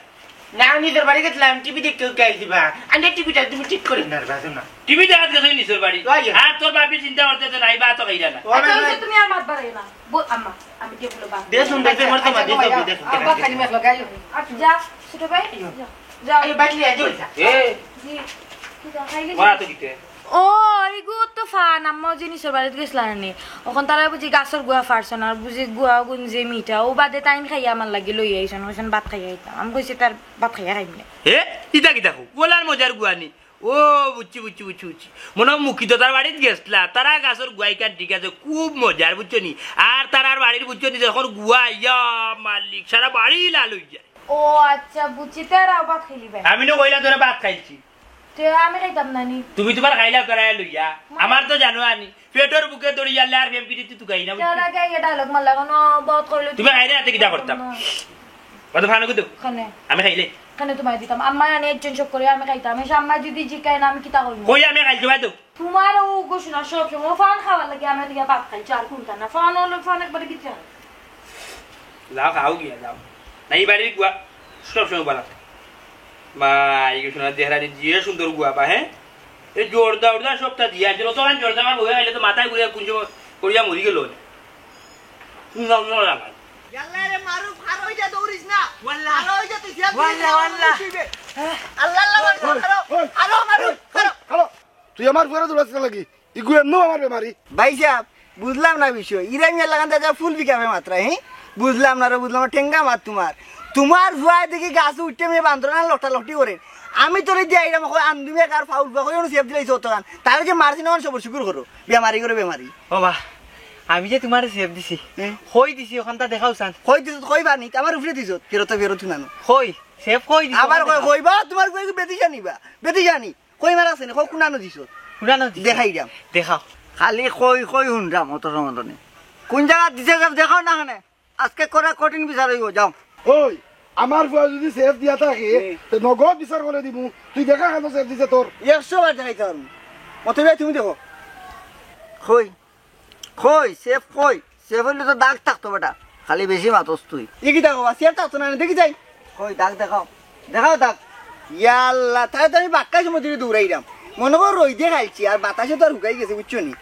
না, আমি নিজর বাড়ি গেছিলাম, টিভি দেখতে, ওকে আইছি বা। আন্ডা টিভিটা তুমি ঠিক করে না, বাজো না। টিভি দেখাত গেছো নিজর বাড়ি? ওই যে। আর তোর বাপি চিন্তা করতে তো নাই, বা তো খাইরা না। ও, আচ্ছা, না, ওই যে না। তুমি আর মাত বাড়াইও না। বল, আম্মা, আমি টেবিলে ভাত দে, শুন, দে, দে, আচ্ছা, মর তো মা, আচ্ছা, দে, গো, দে, আইও। দে, দে, আব্বা দে। খালি মেঘ লাগাইও। আচ্ছা, যা, ছোট ভাই, হুম। যা, যা। এই বাইক নিয়ে আয়, যা। এ। জি। ওরা তো কিতে? ও, ইগু তো ফান, আম্মা যে নিচর বাড়িত গেছলা নি। অখন তারা বুঝি গাছর গুয়া ফারছইন, আর বুঝি গুয়া গুন যে মিঠা, অউ বাদে তাইন খাইয়া আমার লাগি লইয়া আইছইন, কইছইন ভাত খাইয়া আইতাম। আমি কইছি, তার ভাত খাইয়া খাইম না। হে, ইতা কিতা কও? ওলার মজার গুয়া নি। ও, বুঝছি, বুঝছি, বুঝছি, বুঝছি। মনো অয় মুকিত তার বাড়িত গেছলা, তারা গাছর গুয়া ইখান ঠিক আছে, খুব মজার, বুঝছো নি? আর তারার বাড়ির, বুঝছো নি, যখন গুয়া, ইয়া মালিক, সারা বাড়ি লাল অই যায়। ও আচ্ছা, বুঝছি, তে আর ভাত খাইলি ভাই? আমি না কইলাম তোরা ভাত খাইছি। তে আমি খাইতাম না নি। তুমি তুমার খাইলাও করাই লইয়া। আমার তো জানো আনি। পেটর ভুকে দড়ি জানলে আর প্রেম পিরিতি তুকাই না, বুঝছো? তার আগে আগে ডায়লগ মারলা কেন? বত করলে তুমি খাইলে হাতে কিতা করতাম? না। কত ফান কত? কেনে? আমি খাইলে? কেনে তুমার দিতাম? আম্মা আনি একজন সব করে আমি খাইতাম। এসে আম্মা যদি জিকায় না, আমি কিতা করবো? কই আমি খাইছি ভাই তো? তুমার ও ঘোষণা সব সময় ফান খাওয়ার লাগি আমি এদিকে ভাত খাইছি, আর কোনটা না? ফান হলো ফান একবারে কিচ্ছু হয়। যাও, খাও গিয়া, যাও। না, এই বাড়ির গুয়া সব সময় বালা। মা, এই সোনার দেহরানি যে সুন্দর গুয়া বা, হ্যাঁ? এই জর্দা উর্দা সবটা দিয়া আছে। অতখান জর্দা আমার বউয়ে খাইলে তো মাথায় ঘুরিয়া কুঞ্জ করিয়া মরি গেল। সুন্দর, সুন্দর লাগায়। ইয়াল্লা রে মারুফ, আর ওই যা দৌড়িস না। ওয়াল্লা। আর ওই যা তুই জিয়া ওয়াল্লা, ওয়াল্লা। তুই বে। আল্লাহ, আল্লাহ, মারুফ, ওই, আরো, ওই, আরো মারুফ, ওই, আরো। খালো। তুই আমার ফুয়ারে দৌড়াস লাগি? ইগু এমনেও আমার বেমারি। ভাই সাহেব, বুঝলাম না বিষয়। ইরা মিয়া লাগান দাদা ফুল বিকাবে মাত্রা, হ্যাঁ? বুঝলাম না রে, বুঝলাম না। ঠেঙ্গা মাত তুমার। তুমার ফুয়া দেখি গাছ উঠতে মেয়ে বান্দরনা লটালটি করে। আমি তোরে দিয়া ইরা মকো আন্দুমে কার ফাউল ফুয়া কই অনু সেফ দিলাইছো অতখান। তারে যে মারছি না, সবর শুকুর করো। বেমারি করে বেমারি। ও বা, আমি যে তুমারে সেফ দিছি। হ্যাঁ। কই দিছি, ওখানটা দেখাও চান। কই দিছত, কই বানি? আমার উপরে দিছত, ফেরত ফেরত নানো। কই? সেফ কই দিছি, আবার ওখানটা কই, দেখাও। কই বা, তুমার কই বেটি জানি বা? বেটি জানি। কই মারা আছে নি? কই কুনানো দিছো? কুনানো দিছো? দেখাই দাম। দেখাও। খালি কই কই হুনরাম অত সময় নি। কোন জায়গা দিছে সব দেখাও না কেনে। আজকে করে কঠিন বিচার অইবো, যাও। ওই, আমার ফুয়া যদি সেফ দিয়া থাকে, হুম। তে নগদ বিচার করে দিমু। তুই দেখা কেন সেফ দিছে তোর? একশো বার দেখাইতে পারমু। মতই ভাই, তুমি দেখো। কই? কই, সেফ কই? সেফ অইলে তো দাগ থাকতো বেটা। খালি বেশি মাতস তুই। ই কিতা কবা? সেফ থাকতো না, দেখি যাই। কই, দাগ দেখাও। দেখাও দাগ। ইয়াল্লা, তাই তো আমি বাক্কা সময় ধরে দৌড়াইলাম। মনো কর রইদে খাইছি, আর বাতাসে তো আর হুকাই গেছে, বুঝছো নি?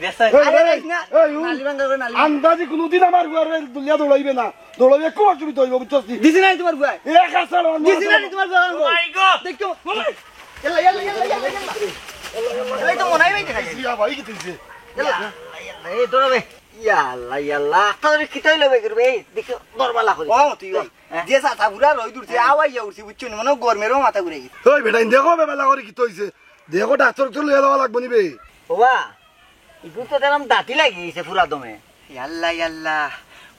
দেখছো? এই, আরে এই, রাইস না, এই, উ, নালি ভাঙ্গা করে নালি ভাঙ্গা। আন্দাজি কোনোদিন আমার ঘরে দুলিয়া দৌড়াইবে না। দৌড়াইবে খুব অসুবিধা অইবো, বুঝছস নি? দিছি নাই তোমার ফুয়ায়? এ, কাঁচা রং দিছি নাই তোমার ফুয়ায়? Oh my God! দেখছো? ইয়াল্লা, ইয়াল্লা, ইয়াল্লা, ইয়াল্লা। এই তো মনে হয় ভাই দেখা যায়। ইয়া ভাই, কি তুইছে? ইয়াল্লা, ইয়াল্লা, এই ধরো বে। ইয়াল্লা, ইয়াল্লা, আখতা ধরে কিতা অইলো বে, বে? এই, দেখো, দরবালা করি। ও, তুই ভাই। হ্যাঁ? যে সাতা পুরা রই দূর থেকে আওয়াইয়া উঠছি, বুঝছো নি? মনে হয় গরমেরও মাথা ঘুরে গেছে। ওই বেটা, দেখো বে, বেলা করে কিতা অইছে? দেখো, ডাক্তার তো লইয়া যাওয়া লাগবো নি বে? ওবা, ইগুর তো দেখলাম দাঁতি লাগি গেছে পুরা দমে। ইয়াল্লা, ইয়াল্লা,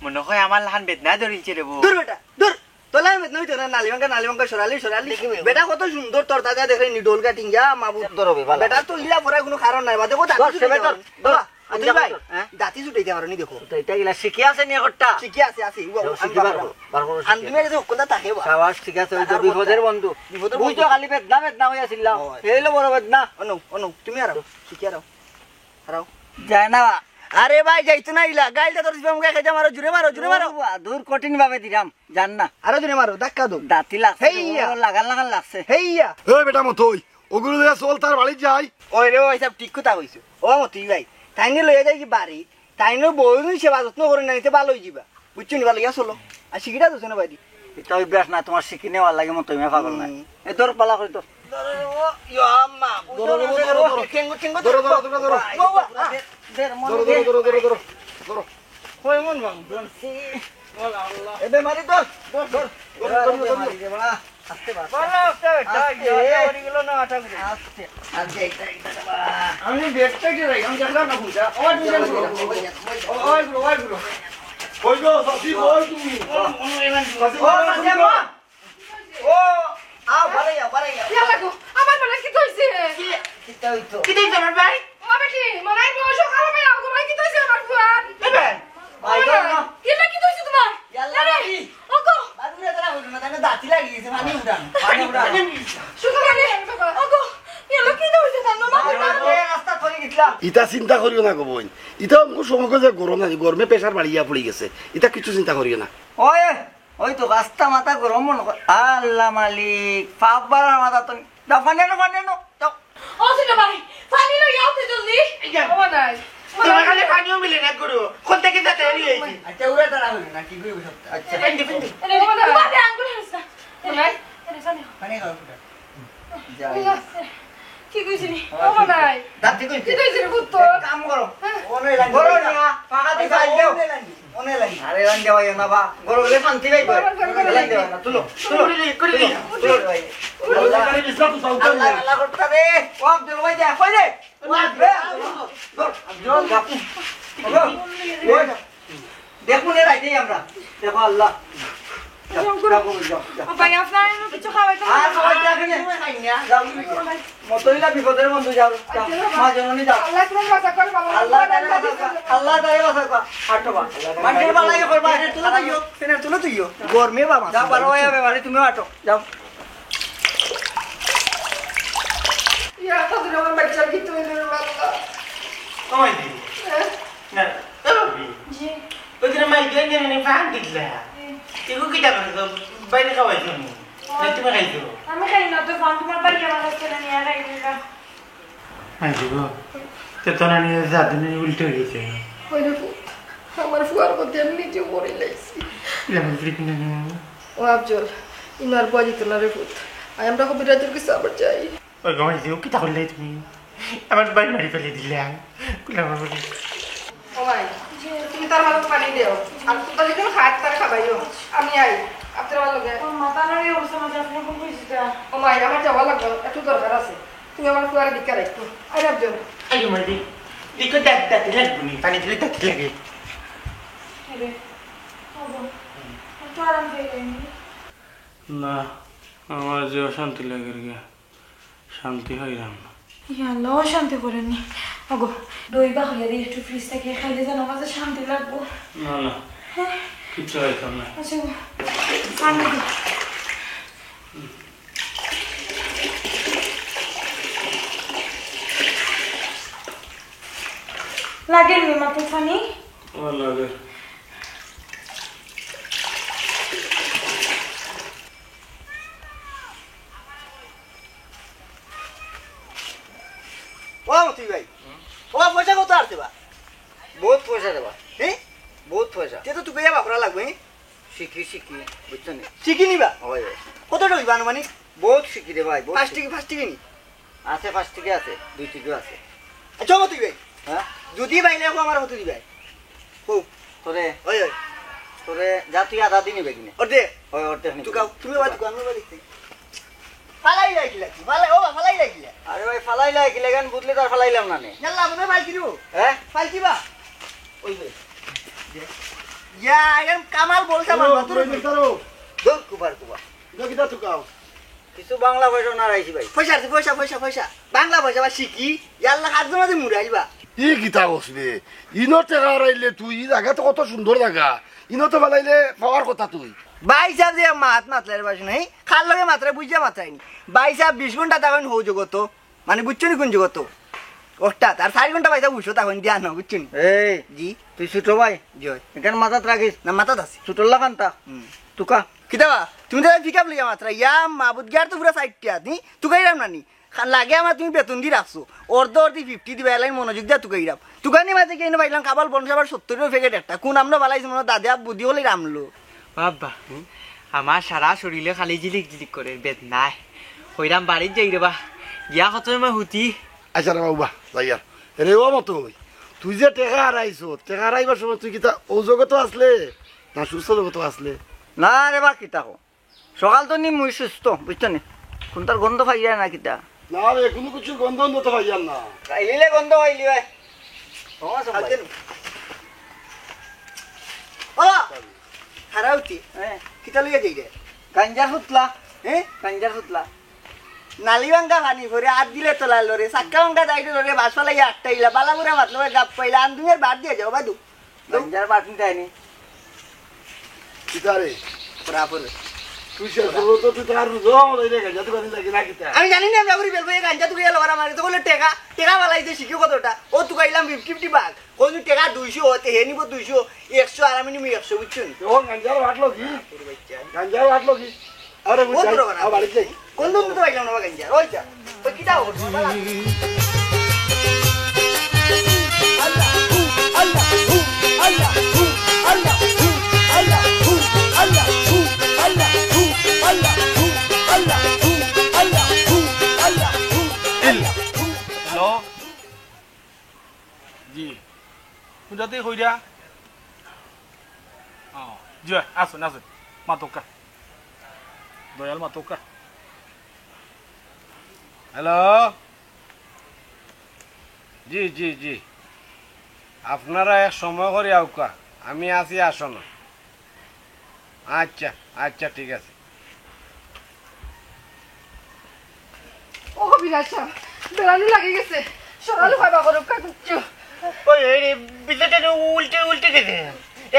মনে হয় আমার লাখান বেদনা ধরিলছে রে বউ। দূর বেটা, দূর। তোলা বেদনা অইতো না, নালিমাঙ্গা, নালিমাঙ্গা, সরালি, সরালি। দেখি বে। বেটা কত সুন্দর তোর দাদা দেখে নি, ডোল কাটিং, ইয়া মাবুদ। ধরো বে, বালা। বেটা তো ইলা পড়ার কোনো কারণ নাই, বাদে কো দাঁতি ধর, ছুটে সেবে যাবে। ধর, ধর। বাবা, আন্দুল ভাই, হ্যাঁ? দাঁতি ছুটে যাবে, নি দেখো। তো এটা গিলা শিখে আছে নি একটা? শিখে আছে, আছে। উয়া, যাও, আমি শিখে বার বার করো, করো। বার করো, আন্দুল শিখে। ভাই গেছে হকলটা তাকে বা। সাবাস, ঠিক আছে, ওই তো আর বিপদের কোনটা? বন্ধু। বিপদের বুঝছো বন্ধু। খালি বেদনা, বেদনা অইয়া ছিলাম। ও। এই হলো বড় বেদনা। অনো, অনো, তুমি আরো, শিখে আরো। আরো। যায় না বা। আরে ভাই, যাইতো না ইলা। গাইলটা তোর জিবা মুখে খাইতে মারো, জুরে মারো, জুরে মারো। ও বা, দূর কঠিন ভাবে দিলাম, জান না। আরো জুরে মারো, ধাক্কা দাও। দাঁতি লাগছে, হেইয়া। ও লাগাল লাগাল লাগছে। হেইয়া। ওই বেটা মতই, ওগুলো লইয়া চল তার বাড়ি যাই। ওই রে, ওই সব ঠিক কথা কইছো। ও মতই ভাই, তাইনে লইয়া যাই কি বাড়ি, তাইনে বউর সেবা যত্ন করে না নিতে ভালো অই যিবা। বুঝছো নি, ভালো ইয়া চলো। আর সিকিটা দোষে না ভাই দি। এটা অভ্যাস না, তোমার সিকি নেওয়ার লাগে মতই, আমি পাগল না। হুম। এ ধর, পালা করে ধর। ধরো, ও, ইয়া আম্মা, ধরো, ধরো, ধরো, ধরো। কেঙ্গো, কেঙ্গো, ধরো, ধরো, ধরো, ধরো। বাবা, বাবা। ধরো, ধরো, ধরো, ধরো, ধরো, ধরো। কই মন বাং, ধরছি। ওলা আল্লাহ। এ বেমারি ধর, ধর, ধর। ধরো, ধরো, ধরো। বেমারি রে বাবা। আস্তে বাবা। বলো, আস্তে, আস্তে। ইয়া, ইয়া, ওরি গেল না, আটা করে। আস্তে। আস্তে, এটা, এটা, বাবা। আমি ব্যাগটা কি রাখি? আমি জানলাম না কোনটা। ওই, ওই, ওই, ওই, ওই, ওই। কই গো, চাচি, কই তুমি? ও, ও, এবার চাচি, ও, কই চাচি, তুমি? আম্মা। ও, আও, বারে যাও, বারে যাও। ইয়া লাগো, আমার মনে হয় কি হইছে? কি? কিতা হইতো? কিতা হইতো আমার ভাই? ও বেটি, মনে হয় বয়স খারাপ হয়ে যাও, তোমার কি হইছে আমার ফুয়ার? এ ভাই। ভাই, ও ভাই, না। ইয়া কি হইছে তোমার? ইয়াল্লা, আরে, ভাই। ওগো। বাবুরে তারা হইলো না, তাহলে দাঁতি লাগিয়েছে, পানি উঠান, পানি উঠান। শুধু পানি, ওগো। ইয়া কি হইছে তার নাম? ভাই, ভাই, রাস্তা ধরে গেছিলাম। ইতা চিন্তা করিও না গো বইন, ইতা অঙ্কুর সমগ্র যে গরম নাই, গরমে প্রেশার বাড়িয়া পড়ি গেছে, ইতা কিছু চিন্তা করিও না। ওই, ওই তো রাস্তা মাথা গরম মনে কর। আল্লাহ মালিক, পাপ বাড়ার মাথা তো। দাও, পানি আনো, পানি আনো, দাও। ও ছোট ভাই, পানি লই আও তো জলদি। এই যে। ও নাই। তোমার খালি পানিও মিলে না গরু। কোন থেকে যাতে এলি এই? আচ্ছা, ওরা তারা হইল না, কি করবো সবটা? আচ্ছা। Fendi, Fendi. আরে, ও নাই। তোমার আঙ্গুল হাসা। ও নাই। আরে, পানি। পানি খাও, ফুটা। যা। ওই আছে। কি কইছিলি? ও নাই। দাঁত ঠিক কইছি। কি কইছিলি, পুত? এক কাম করো। হ্যাঁ। অনে লাইন করো দেও। না, ফাঁকা দিয়ে আচ্ছা, ফাইল দেও। অনে লাইন দেও। অনে লাইন। আরে লাইন দেওয়া না বা। গরু হলে শান্তি পাইবো। গরু, গরু, গরু। লাইন দেওয়া না। তুলো, তুলো। করে দিই, করে দিই। তুলো, তুলো ভাই। আল্লাহ, আল্লাহ, আল্লাহ করতে রে। ও আব্দুল ভাই, যা, কই রে? ও আব্দুল, আব্দুল, আব্দুল। ওই, দেখুন, এ রাইতেই আমরা। দেখো আল্লাহ। যাও, যাও, যাও, যাও। ও ভাই, আপনার এমন কিছু খাওয়াইতে আর খাওয়াইতে হবে না। খাই না। যাও, মতইলা বিপদের বন্ধু, যাও, যাও। মা জননী, যাও। আল্লাহ তোমার বাঁচা করে, বাবা। আল্লাহ তাআলা বাঁচা করে। আল্লাহ তাআলা বাঁচা করে। আটো বা। মানুষের বালাই করবা। ফ্যানের তলে তো ইয়ো, ফ্যানের তলে তো ইয়ো। গরমে বাবা। যাও, বারো হয়ে যাবে, বাড়ি তুমিও আটো। যাও। ইয়া, তাদের আমার বাচ্চার কি তৈরি হলো, আল্লাহ। কমাই দিই। হ্যাঁ? না, ও ভাবি। জি। ওই দিন মাই দিয়ে নিয়ে নিয়ে ফান দিলা। জি। এগু কিতা করে তো বাইরে খাওয়াইছো নি? না, তুমি খাইছো? আমি খাই না তো, ফান তোমার বাড়ি আমার কাছে নিয়ে খাই দিলা। মাই দিব। তো তোরা নিয়ে যা, তুমি উল্টে হয়ে গেছে। ওই রে পুত, আমার ফুয়ার মধ্যে আমি নিজে মরে লাইছি। লেমন ফ্রি কিনে নিয়ে আয়। ও আফজল, ইনার বুয়া দিত না রে পুত। আই আমরা কবিরাজের কাছে আবার যাই। ওই গো, মাই দিব, কিতা করলে তুমি? আমার ভাই মারি ফেলে দিলাম। কুলা বাবা। ও মাই, তুমি তার মাঝে পানি দেও। আর তুমি যদি খায়, তার খাবাইও। আমি আই, আপনার লগে। ওর মাথা লড়ে অবস্থা মাঝে আপনি কোন কইছিটা? ও মাই, আমার যাওয়া লাগবে, একটু দরকার আছে। তুমি আমার ফুয়ারে ভিক্ষা রাখতো। আই রাখছো। আই মাই দি, দেখো দাঁত, দাঁত লাগবো নি, পানি দিলে দাঁত লাগে। আরে, ও গো, একটু আরাম পেয়ে যায়নি? না, আমার যে অশান্তি লাগে রে। শান্তি হইলাম না। ইয়া আল্লাহ, অশান্তি করেনি। ওগো, দই বা খাইয়া দিয়ে একটু ফ্রিজ থেকে খাইলে যেন আমার যে শান্তি লাগবো। না, না, হ্যাঁ? কিচ্ছু হইতাম না। আচ্ছা গো, পানি দি। লাগেনি মাথায় পানি? আমার লাগে। ও মতি ভাই, ও পয়সা কত আর দিবা? বহুত পয়সা দেবা। হ্যাঁ? বহুত পয়সা। তে তো তুকাইয়া বাপরা লাগবে, হ্যাঁ? শিখি, শিখি, বুঝছো নি? শিখি নিবা? হয়, হয়। কত টাকা হইবা আনুমানিক? বহুত শিখি রে ভাই, বহুত পাঁচ শিখি। টিকি, পাঁচ টিকি নি? আছে, পাঁচ টিকি আছে, দুই টিকিও আছে। আচ্ছা, মতি ভাই। হ্যাঁ? যদি বাইলে এখন আমার হতে দিবাই। ও। তোরে। ওই, ওই। তোরে, যা তুই আধা দিনই বেগিনে। অর্ধেক। ওই অর্ধেক নিবি। তুকাও, তুমি বাদ তুকাও, আমি বাদ দিতে। ফালাই লাগি লাগি, ফালাই, ও বা, ফালাই লাগি লাগি। আরে ভাই, ফালাই লাগি লাগি, আমি বুঝলে তো আর ফালাইলাম না নে। ইয়াল্লা, মনে হয় ফালকি দিব। হ্যাঁ? ফালকি বা? ওই যে। ইয়া, একদম কামাল বলছে আমার ও, বাতুর। ওই যে তারও। দূর, কুবার, কুবার। দেখি তা তুকাও। কিছু বাংলা পয়সা না রাখছি ভাই। পয়সা আছে, পয়সা, পয়সা, পয়সা। বাংলা পয়সা বা শিখি, ইয়াল্লা হাত জমা দিয়ে মুড়াইবা। ই কিতা কস রে? ইনো টেকা হারাইলে তুই, ই জাগা তো কত সুন্দর জাগা। ইনো তো ফালাইলে পাওয়ার কথা তুই। ভাই সাহেব যে মাত মাতলার বাসু নাই, খার লগে মাতরা বুঝিয়া মাতরাইনি। ভাই সাহেব বিশ ঘন্টা তখন হো জগত। মানে বুঝছো নি কোন জগত? ওটা, তার চার ঘন্টা ভাই সাহেব উঠো তখন দিয়া না, বুঝছো নি? এই, জি। তুই ছোট ভাই? জি ভাই। এখানে মাথাত রাখিস। না, মাথাত আছে। ছোটর লাখান তা? হুম। তুকা। কিতা বা? তুমি তো পিক আপ লইয়া মাতরা। ইয়া মাবুদ গিয়ার তো পুরা সাইডটা। নি? তুকাইরাম না নি? খান লাগে আমার তুমি বেতন দি রাখছো। অর্ধ অর্ধি ফিফটি দিবা, এলাইন মনোযোগ দিয়া তুকাইরাম। তুকানি মাঝে কি এনে পাইলাম কাবাল বনসাবার সত্তরের প্যাকেট একটা। কোন আমরা বালাই মনে দাদে আপ বুদ্ধি হলে রামলো। বাবা, হুম? আমার সারা শরীরে খালি জিলিক জিলিক করে বেদনায়। কইরাম বাড়িত যাই রে বা। গিয়া কত সময় হুতি। আচ্ছা রে বাবা, যাই আর। রে ও মতো হই। তুই যে টেকা হারাইছো, টেকা হারাইবার সময় তুই কিতা ও জগতো আসলে? না সুস্থ জগতো আসলে? না রে বা, কিতা কো? সকাল তো নি মুই সুস্থ, বুঝছো নি? কোনটার গন্ধ পাইয়া না কিতা? না রে, কোনো কিছুর গন্ধ অন্ধ তো পাইয়ার না। খাইলিলে গন্ধ পাইলি ভাই। ও, সব ভাই। আজকে ও, হারাউতি। হ্যাঁ। কিতা লইয়া যাই রে? গাঞ্জার ফুতলা। হ্যাঁ? গাঞ্জার ফুতলা। নালি ভাঙ্গা পানি ভরে, আর দিলে তোলা লরে, সাক্কা ভাঙ্গা দাইরে লরে, বাস ফালাইয়া আটটা ইলা, বালা বুড়া মাতলো, গাপ পাইলা, আন্দুমের বাদ দিয়া যাও, বাদু। গাঞ্জার বাটন দেয়নি। কিতা রে? পুরা পুরি। তুই শেষ করবো তো, তুই তার রুজো আমার এই রে গাঞ্জা দোকানে লাগে না কিতা? আমি জানি না, আমরা করি বেলবো, এই গাঞ্জা তুকাইয়া লবার আমার, তো বলে টেকা, টেকা বালাইছে শিখি কতটা? ও তুকাইলাম ফিফটি ফিফটি ভাগ। কোন টেকা দুইশো হতে হে নিব দুইশো, একশো আর আমি নিব একশো, বুঝছো নি? ও গাঞ্জার বাটলো কি? পুরি বাচ্চা। গাঞ্জার বাটলো কি? আরে, ও বুঝাই, তোরা বানা। আ, বাড়িত যাই। কোন দিন তো পাইলাম না বা গাঞ্জা? ওই যা। ওই কিতা হবো? তুই কইরা? ও, জি অয়, আছইন, আছইন। মাতউক্কা। দয়াল মাতউক্কা। হ্যালো? জি, জি, জি। আপনারা এক সময় করি আউক্কা। আমি আছি আসনো। আচ্ছা, আচ্ছা, ঠিক আছে। ও কবিরাজ সাব, বেড়ানি লাগি গেছে। সরালো খাবা করো, কাকুচ্চু। ওই, এই রে, বিছানাটা উল্টে, উল্টে গেছে।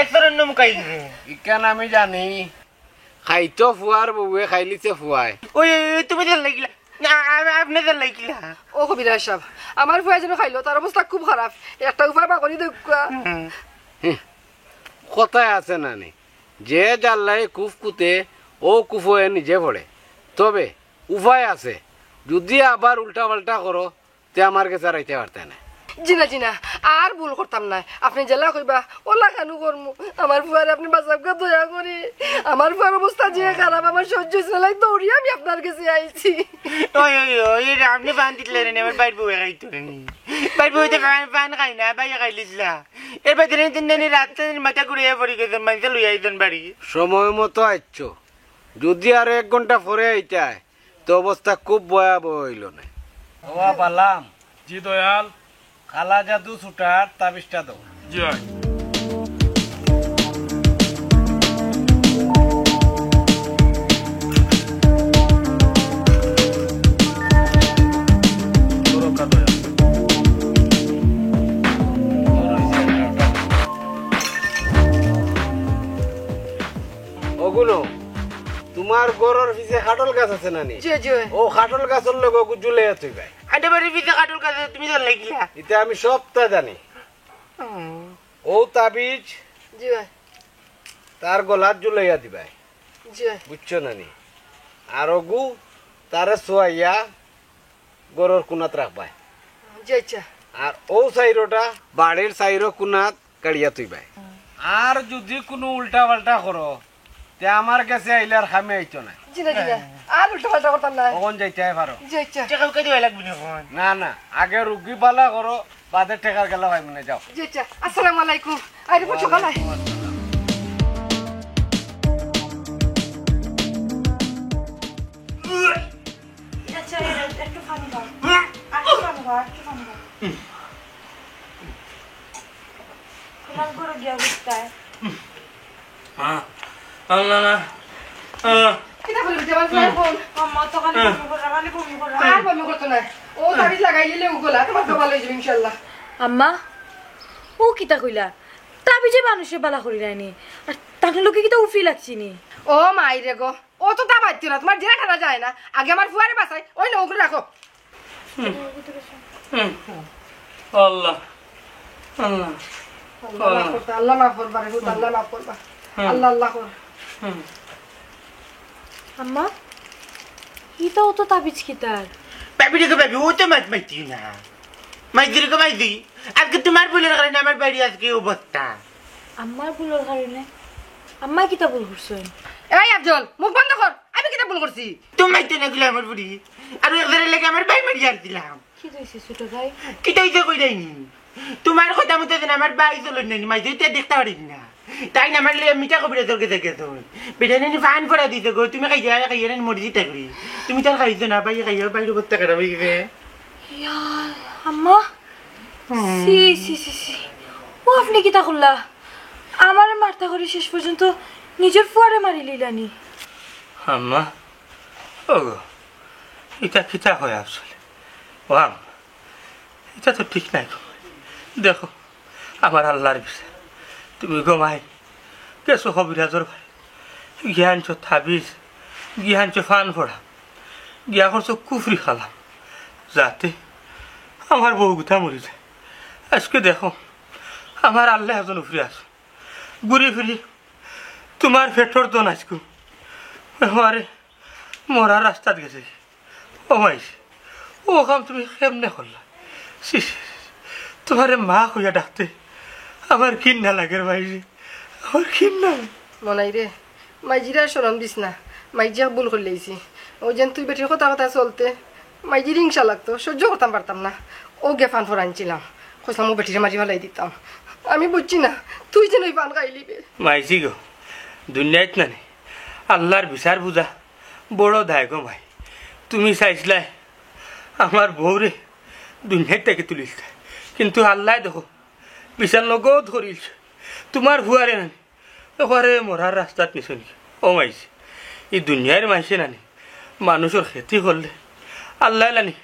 এক তরফ নমকাই গেছে। ইখান আমি জানি। খাইতো ফুয়ার বউয়ে খাইলিছে ফুয়ায়। ওই, ওই, ওই, তুমি জান লাগিলা। না, আ-, আপনি জান লাগিলা। ও কবিরাজ সাব, আমার ফুয়ায় যেন খাইলো, তার অবস্থা খুব খারাপ। একটা উপায় বার করি দেউক্কা। হুম। হুম। কথায় আছে না নি, যে জাল্লায় কুফ কুতে, ও কুফয়ে নিজে পড়ে। তবে উপায় আছে, যুদি আবার উল্টা পাল্টা করো, তে আমার গেছে আর আইতে পারতে না। জি না, জি না, আর ভুল করতাম নায়। আপনে যেলা কইবা, ওলা খানু করমু। আমার ফুয়ারে আপনে বাঁচাউক্কা দয়া করি। আমার ফুয়ার অবস্থা যে খারাপ, আমার সহ্য অইছে না, দৌড়িয়া আমি আপনার গেছে আইছি। ওই, ওই, ওই, রে, আপনে পান দিতলে রে, আমার বাইর বউয়ে খাইতো রে নি। বাইর বউয়ে তো পান, পান খাই না, বাইয়ে খাইলিছলা। এর বাদে রে তিন দিন রাত তিন দিন মাথা ঘুরিয়া পড়ি গেছে, মাইনষে লইয়া আইছইন বাড়ি। সময় মতো আইছো। যুদি আরো এক ঘন্টা পরে আইতায়, তো অবস্থা খুব ভয়াবহ অইলো না। ও বালাম। জি দয়াল। কালা জাদু ছুটার তাবিজটা দেও। জি অয়। ধরো কা দয়াল। অগুনো, তুমার ঘরর পিছে কাটল গাছ আছে না নি? জি, জি। ও কাটল গাছর লগে ওগু ঝুলাইয়া থইবায়। আইন্ডা বাড়ির পিছে কাটল গাছ আছে, তুমি জান লাগিলা? ইতা আমি সবতা জানি। হুম। ও তাবিজ জি ভাই। তার গলাত ঝুলাইয়া দিবায়। জি ভাই। বুঝছো না নি? আর ওগু তারে ছোয়াইয়া ঘরর কুনাত রাখবায়। জি আচ্ছা। আর ও চাইরোটা বাড়ির চাইরো কুনাত গাড়িয়া থইবায়। আর যুদি কুনু উল্টা পাল্টা করো, তে আমার গেছে আইলে আর কামে আইতো না। জি না, জি না। আর উল্টা পাল্টা করতাম না। অখন যাইতায় পারো। জি আচ্ছা। টেকা উকাই দিবা লাগবো না অখন। না, না, আগে রুগী বালা করো, বাদে টেকার গেলা পাইমু না, যাও। জি আচ্ছা। আসসালামু আলাইকুম। আরে, সকালে। আচ্ছা, এ-, একটু পানি খাও। আর একটু পানি খাও, আর একটু পানি খাও। তোমার ঘরো গিয়া বুঝতায়। মা, আল্লাহ না। আল্লাহ। কিতা বলবি, তোমার ফোন? আম্মা তো খালি বমি করে, খালি বমি করে। আর বমি করতো না। ও তাবিজ লাগাই নিলে উগলা, তোমার তো ভালো হয়ে যাবে ইনশাআল্লাহ। আম্মা, ও কিতা কইলা? তাবিজে মানুষে বালা করি রায়নি। আর তার লোকে কিতা উফি লাগছিনি? ও মাই রে গো, ও তো তা বাঁচতো না, তোমার জেরা খানা যায় না। আগে আমার ফুয়ারে বাঁচাই, ওই লোক রাখো। হুম। হুম। আল্লাহ, আল্লাহ। আল্লাহ মাফ করতা, আল্লাহ মাফ করবা রে, হুম। আল্লাহ মাফ করবা। হুম। আল্লাহ, আল্লাহ কর। হুম। আম্মা, ইতাও তো তাবিজ কিতার? ভাবি রে গো ভাবি, ও তো মাত মাতি না। মাইজি রে গো মাইজি। আজকে তোমার ভুলর কারণে আমার বাড়ি আজকে অবস্থা। আমার ভুলর কারণে? আম্মা কিতা ভুল করছইন? এই আফজল, মুখ বন্ধ কর। আমি কিতা ভুল করছি? তুমি তো না গেলে আমার বুড়ি। আর ওই একজনের লাগে আমার ভাই মারি আর দিলাম। কি হইছে ছোট ভাই? কিতা হইছে কই যাইনি? তোমার কথা মতো যেন আমার ভাই চলন নাইনি, মাইজি তো দেখতে পারি না। তাই না আমার লিয়ে মিঠা কবিরাজর গেছে গেছে। বেটা নাইনি ফান পড়া দিছে গো, তুমি খাইয়া খাইয়া নাইনি মরি দিতে করি। তুমি তার খাইছো না, ভাই খাইয়া ভাইর অবস্থা খারাপ হয়ে গেছে। ইয়া, আম্মা? হুম। সি, সি, সি, সি। ও আপনি কিতা করলা? আমারে মারতা করি শেষ পর্যন্ত নিজর ফুয়ারে মারি লইলানি। আম্মা, ও গো, ইতা কিতা কয় আসলে? ও আম্মা, ইতা তো ঠিক নাই গো। দেখো, আমার আল্লাহর বিচার। তুমি গো মাই, গেছো কবিরাজর বাড়ি। গিয়া আনছো তাবিজ, গিয়া আনছো ফান পড়া, গিয়া করছো কুফরি কালাম, যাতে আমার বউ গুতা মরি যায়। আজকে দেখো, আমার আল্লাহ একজন উফরে আছো। ঘুরি ফিরি তোমার পেটর দন আজকে আমারে মরার রাস্তাত গেছে। ও মাই, ও কাম তুমি কেমনে করলা? ছি, ছি, তোমারে মা কইয়া ডাকতে আমার ঘিন্না লাগের মাইজি, আমার ঘিন্না। মনাই রে, মাইজিরে আর শরম দিস না, মাইজি এক ভুল করিলাইছি। ও যেন তুই বেটির কথা কথা চলতে, মাইজির হিংসা লাগতো, সহ্য করতাম পারতাম না। ও গেফান ফোর আনছিলাম, কইছিলাম ও বেটিরে মারি ফালাই দিতাম। আমি বুঝছি না, তুই যেন ওই পান খাইলি বে। মাইজি গো, দুনিয়াত নানি আল্লার বিচার বুঝা বড় দায় গো মাই। তুমি চাইছলায় আমার বউরে দুনিয়াত থাকি তুলিলতায়, কিন্তু আল্লায় দেখো বিচার নগদ করিলছে। তুমার ফুয়ারে নানি একেবারে মরার রাস্তাত নিছইন। ও মাইজি, ই দুনিয়ার মাইনষে নানি মানুষর ক্ষতি করলে আল্লায় নানি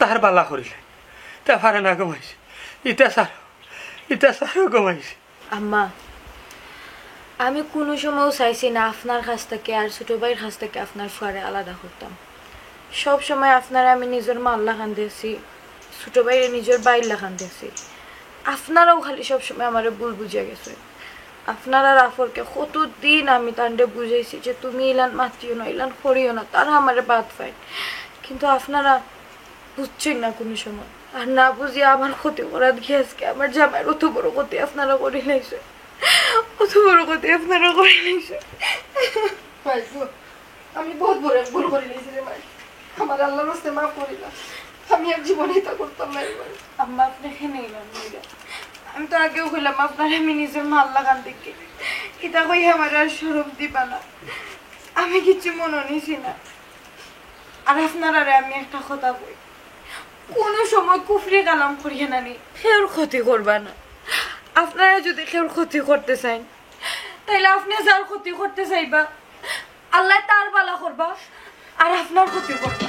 তার বালা করিলে তা পারে না গো মাইজি। ইতা ছাড়ো, ইতা ছাড়ো গো মাইজি। আম্মা, আমি কুনু সময়ও চাইছি না আপনার কাছ থাকি আর ছোট ভাইর কাছ থাকি আপনার ফুয়ারে আলাদা করতাম। সব সময় আপনারে আমি নিজর মার লাখান দেখছি, ছোট ভাইরে নিজর ভাইর লাখান দেখছি। আপনারাও খালি সব সময় আমারে ভুল বুঝিয়া গেছইন। আপনারার আফরকে কতদিন আমি তানরে বুঝাইছি যে তুমি ইলান মাতিও না, ইলান করিও না, তারা আমারে বাদ পাইন। কিন্তু আপনারা বুঝছইন না কুনু সময়। আর না বুঝিয়া আমার ক্ষতি করাত গিয়া আজকে আমার জামাইর অত বড় ক্ষতি আপনারা করিলাইছইন, অত বড় ক্ষতি আপনারা করিলাইছইন। মাইজি গো, আমি বহুত বড় এক ভুল করিলিছি রে মাই। আমারে আল্লার ওয়াস্তে মাফ করিলা। আমি আর জীবনে ইতা করতাম না রে মাই। আম্মা, আপনে কেনে ইলান কইরা? আমি তো আগেও কইলাম আপনারে আমি নিজর মার লাখান দেখি। ইতা কইয়া আমারে আর শরম দিবা না। আমি কিচ্ছু মনো নিছি না। আর আপনারারে আমি একটা কথা কই, কুনু সময় কুফরি কালাম করিয়া নানি কেউর ক্ষতি করবা না। আপনারা যুদি কেউর ক্ষতি করতে চাইন, তাইলে আপনে যার ক্ষতি করতে চাইবা, আল্লায় তার বালা করবা, আর আপনার ক্ষতি করবা।